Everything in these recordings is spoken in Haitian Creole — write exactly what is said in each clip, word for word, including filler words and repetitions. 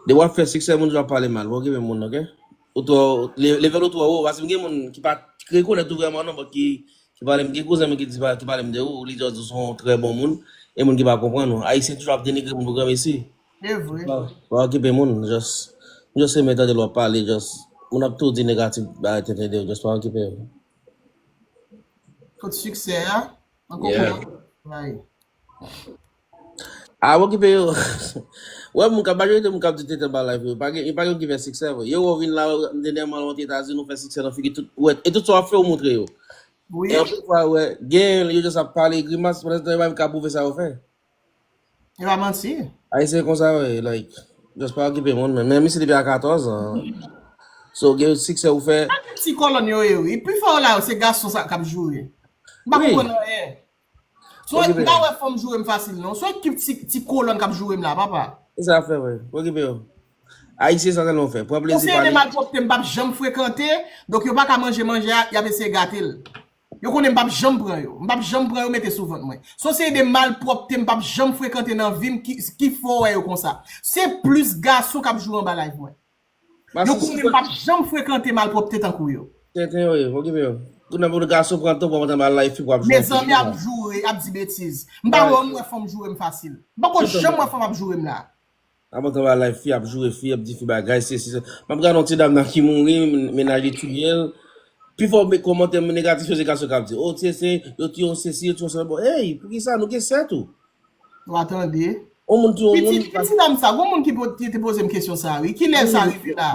Depi w ap fè siksè, moun yo ap pale mal. Pa okipe moun, oke? Ou twò, le- level ou twò wo. Paske m gen moun ki pa rekonèt ou vrèman non, but ki, ki pale, m gen kouzen mwen ki di, ki pale m de ou, li just di w se yon trè bon moun, e moun ki pa konprann ou. Ayisyen toujou ap denigre moun pou granmesi. Se vre. Pa, pa okipe moun, just, just renmen tande lè w ap pale, just, moun ap tou di negatif, bagay tenten de ou, just pa okipe yo. Kot siksè a? Ankò Yeah. Travay. Ah, okipe yo. Wè, moun k ap, majorite moun k ap di tenten ba live yo, pa gen, pa gen ki fè siksè vre. Yo, ou vin la, dènyèman, ou te Etazini, ou fè siksè nan figi tout, wè, e tout sa w ap fè, ou montre yo. Wi. E anpil fwa, wè, gen, yo just ap pale grimas, pandan se tan, yo pa menm ka pwouve sa yo fè. E pa manti. Ayisyen konsa, wè, like, just pa okipe moun, men, men misye depi a katòz an. So, gen siksè ou fè. Sa gen ti kolòn yo ye, wi. Pi fò la, se gason sa k ap joure. M pa Wi. konprann anyen. So, Okipe. M pa wè fanm joure m fasil, non. So, ekip ti, ti kolòn k ap joure m la, papa. E sa ap fè, wè. Okipe yo. Ayisyen sa tèlman fè. Pran plezi Konseye de pale. Malpwòpte m p ap janm frekante, donk yo pa ka manje manje a, y ap eseye gate l. Yo konnen m p ap janm pran yo. M p ap janm pran yo mete sou vant mwen. Se yon seri de malpwòpte m p ap janm frekante nan vi m ki, ki fè w wè yo konsa. Se plis gason k ap joure anba live mwen. Yo konnen m p ap janm frekante malpwòpte tankou yo. Tenten yo ye, okipe yo. Kounye a pou gason pran tan pou antre anba live fi pou ap joure. Mezanmi ap joure, ap di betiz. M pa wè, m wè fanm joure m fasil. M poko janm wè fanm ap joure m la. Ap antre anba live fi ap joure fi, ap di fi bagay, sesi, sesi. M ap gade yon ti dam nan ki mouri, mennaj li touye l. Pi fò men kòmantè negatif yo se gason k ap di. Oh, se, se, yo touye yon sesi, yo touye yon sesi. Bon, hey, poukisa nou gen sè tou? Wa tande. Yon moun touye yon moun. Piti, piti dam sa, gon moun ki po- ki te poze m kesyon sa, wi. Kilè sa rive la?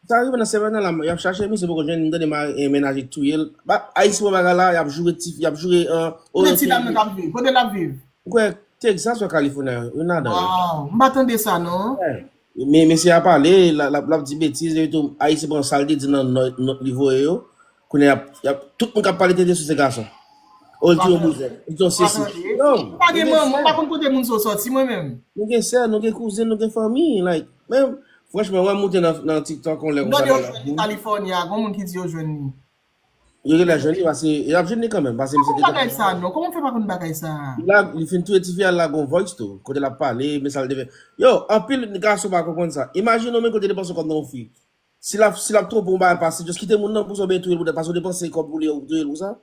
Sa rive nan semèn nan la, y ap chache misye, poko jwenn, m tande ma- eh, mennaj li touye l. Ba- Ayisyen pran bagay la, y ap joure ti, y ap joure, eh, Kote ti dam nan t ap viv? Kote l ap viv? Ou kwè Texas ou California, youn ladan yo. Wow, m pa tande sa non. Yeah. Men mesye a pale, l ap, l ap, l ap di betiz, epi tou, Ayisyen pran sa l te di nan nòt, nòt li voye yo. Kounye a, y ap, y ap, tout moun k ap pale tenten sou se gason. Oh, li touye yon bouzèt, li touye yon sesi. Non, pa gen manman, m pa konn kote moun sa sòti, mwen menm. Nou gen sè, nou gen kouzen, nou gen fanmi, like, men, franchman, wè m moute nan, nan TikTok, yon lè konsa. Yo jwenn li California, gon moun ki di yo jwenn li. Yo genlè jwenn li, paske y ap jwenn li kanmenm, paske misye te konn bagay sa, non. Kòman w fè pa konn bagay sa? La, li fin touye tifi a, la gon voice tou, kote l ap pale, men sa l te fè. Yo, anpil gason pa konprann sa. Imajine w menm kote depanse kòb nan yon fi. Si l ap, si l ap twonpe w, yon bagay pase, just kite moun nan pou sa w byen touye l poutèt, paske w depanse kòb pou li, ou touye l pou sa.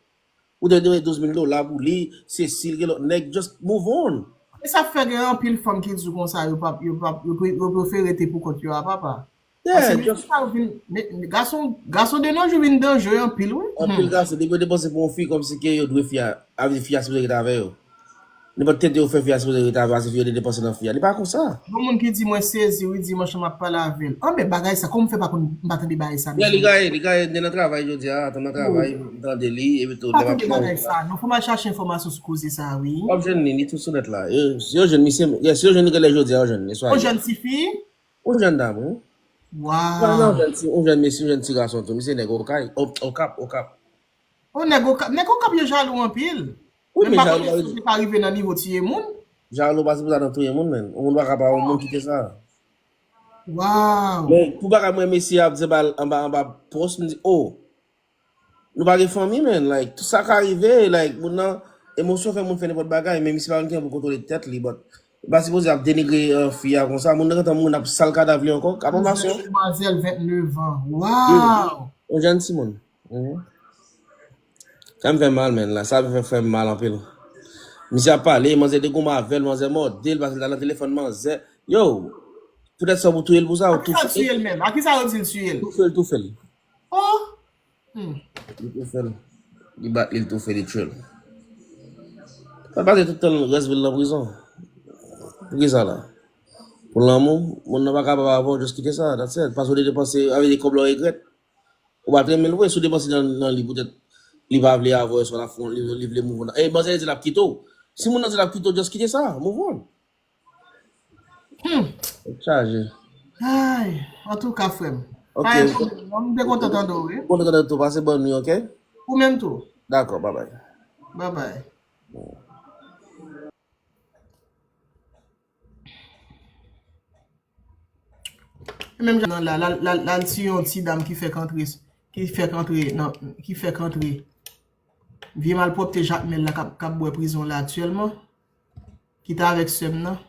Ou te dwe douz mil dola pou li, Cecil, gen lòt nèg, just move on. E sa fè gen anpil fanm ki di w konsa, yo p ap, yo p ap, yo pre- yo prefere rete pou kont yo a papa. Yeah, just sa yo vin, men- men gason, gason de nos jours vin danjere anpil, wi. Anpil gason, depi yo depanse pou yon fi, kòmsi ke yo dwe fi a, avè fi a sipoze rete avè yo. Nenpòt tenten yo fè fi a sipoze rete avè yo, se fi yo te depanse nan fi a. Li pa konsa. Gon moun ki di mwen sezi, wi, dimanch lan m ap pale avè l. Anben, bagay sa, kòman m fè pa konn, m pa tande bagay sa, mezanmi? Yeah, li gaye, li gaye, li nan travay jodi a, atan nan travay, m tande li, epi tou, pa tande bagay sa, non, fò m al chache enfòmasyon sou koze sa, wi. W ap jwenn li, li tou sou nèt la. Yo, si yo jwenn misye, yeah, si yo jwenn li genlè jodi a, yo jwenn li, swa. Yon jèn tifi? Yon jèn dam, wi. Wow. Non, non, yon jèn ti, yon jèn mesye, yon jèn ti gason tou. Misye nèg Okay, O- Okap, Okap. O, nèg Okap, nèg Okap yo jalou anpil. Wi, men jalou pa konnen si yo te ka rive nan nivo tiye moun. Jalou pa sipoze nan touye moun, men. Yon moun pa ka pa yon moun kite sa. Wow. Men pou bagay mwen, mesye ap di anba, anba, anba post, m di, oh, nou pa gen fanmi, men. Like, tout sa ka rive, like, moun nan, emosyon fè moun fè nenpòt bagay, men misye pa konn kijan pou kontwole tèt li, but li pa sipoze ap denigre, eh, fi a konsa. Moun nan gentan mouri, n ap sal kadav li ankò. Ka pa masyon. Demwazèl vennèf an. Wow. Yon jèn timoun. Mhm. Sa m fè mal, men, la. Sa fè, fè m mal anpil. Misye ap pale, manzè te goumen avè l, manzè mòde l, paske l ta nan telefòn manzè. Yo, poutèt sa pou touye l pou sa, ou toufe l. A ki sa l touye l menm? A ki sa yo di l touye l? Toufe l, toufe l. Oh! Hmm. Li toufe l. Li bat li, li toufe, li tchwe l. Sa pase tout tan rès vi l nan prizon. Poukisa la? Pou lanmou, moun nan pa kapab avè w, just kite sa, that's it. Paske w te depanse, avè di kòb la w regrèt. Ou pa t renmen l vre, si w depanse nan, nan li poutèt li pa vle avè w, swa l ap fè, li, li vle move on. E manzè di l ap kite w. Si moun nan di l ap kite w, just kite sa, move on. Hmm. Tèt chaje. Ay, antouka, frè m. Ok. Pa gen pwoblèm, non, m te kontan tande w, wi. Kontan tande w tou, pase bòn nwi, ok? Ou menm tou. Dakò, babay. Babay. E menm jan nan la, la, la, la, l tiye yon ti dam ki fèk antre, ki fèk antre, nan, ki fèk antre. Vye malpwòpte Jakmèl la k ap, k ap bwè prizon la aktyèlman. Ki t avèk sè m nan.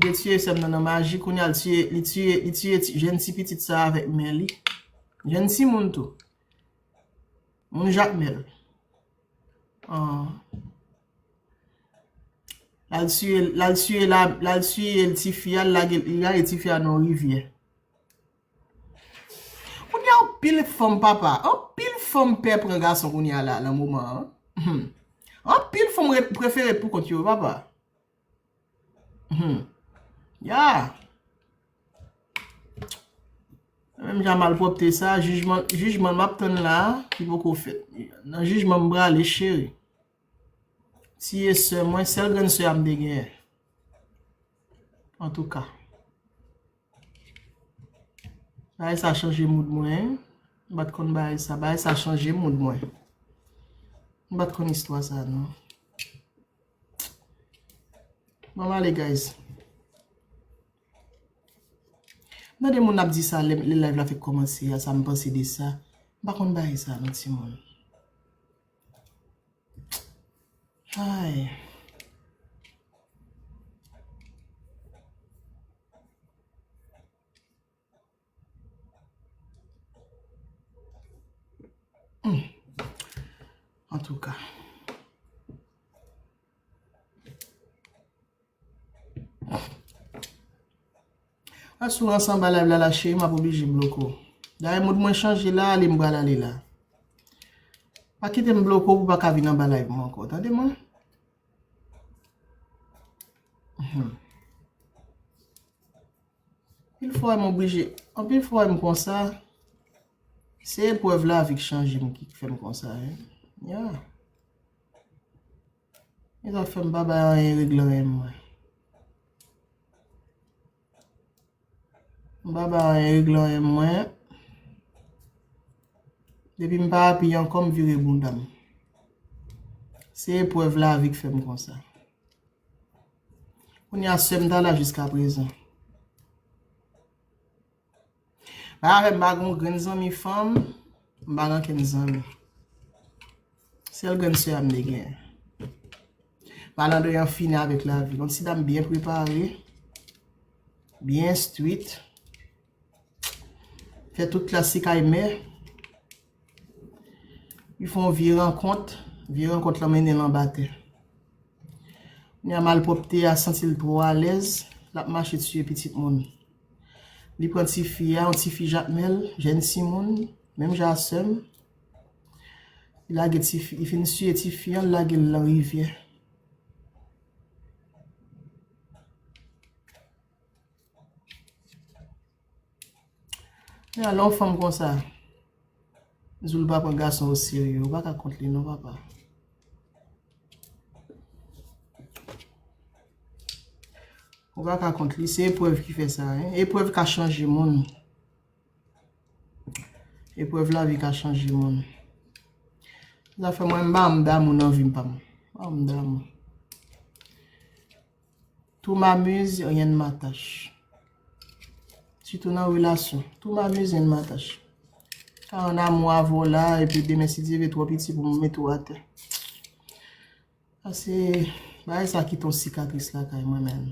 Li te tiye sè m nan nan maji, kounye a l tiye, li tiye, li tiye ti, jèn ti pitit sa avèk men li. Jèn timoun tou. Moun Jakmèl. Ah. L al tiye, l al tiye, l al tiye tifi a, l lage, li lage tifi a nan rivyè. Kounye a anpil fanm, papa, anpil fanm pè pran gason kounye a la, nan moman an. Hmm. Anpil fanm re- prefere pou kont yo, papa. Hmm. Ya. Menm jan malpwòpte sa, jijman, jijman m ap tann la, ki poko fèt. Nan jijman m prale, cheri. Tiye sè mwen, sèl grann sè a m te genyen. Antouka. Bagay sa chanje mood mwen. M pa t konn bagay sa. Bagay sa chanje mood mwen. M pa t konn istwa sa, non. Bon, m ale, guys. M tande moun ap di sa, lè, lè live la fèk kòmanse a, sa m panse de sa. M pa konn bagay sa, non, timoun. Ay. Hmm. Antouka. Asou ranse anba live la, la cheri, m ap oblije bloke w. Dayè, mood mwen chanje la, ale m pral ale la. Pa kite m bloke w pou w pa ka vin anba live mwen ankò, tande mwen? Mhm. Anpil fwa m oblije, anpil fwa m konsa, se eprèv lavi k chanje m, ki fè m konsa, wi. Ya. Li ta fè m pa bay anyen regle anyen mwen. M pa bay anyen regle anyen mwen. Depi m pa apiye ankò, m vire bounda m. Se eprèv lavi k fè m konsa. Kounye a, sè m ta la jiska prezan. Pa avè m, m pa gon grenn zanmi fanm, m pa gen okenn zanmi. Sèl grenn sè a m te genyen. Malandren an fini avèk lavi. Yon ti dam byen prepare, byen enstwit, fè tout klas li kay mè. Li fè yon vye rankont, vye rankont lan mennen l anba tè. Kounye a malpwòpte a santi l twò alèz, l ap mache tiye pitit moun. Li pran tifi a, yon tifi Jakmèl, jèn timoun, menm jan a sè m. Li lage tifi, li fin tiye tifi an, li lage l nan rivyè. Ya, lè yon fanm konsa, di w l pa pran gason o serye, ou pa ka kont li non, papa. Ou pa ka kont li, se eprèv ki fè sa, en. Eprèv ka chanje moun. Eprèv lavi ka chanje moun. Zafè mwen, m pa janm damou nan vi m pa m. M pa janm damou. Tout m'amuse, rien ne m'attache. Sitou nan relasyon. Tout m'amuse, rien ne m'attache. Ka an amou avè w la, epi demen si Dye vle twò piti pou m mete w atè. Sa se bagay sa kite yon sikatris lakay mwen menm.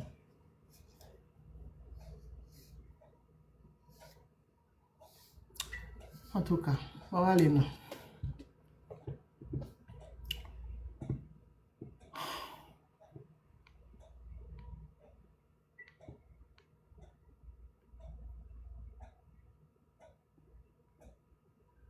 Antouka, bon, ale non.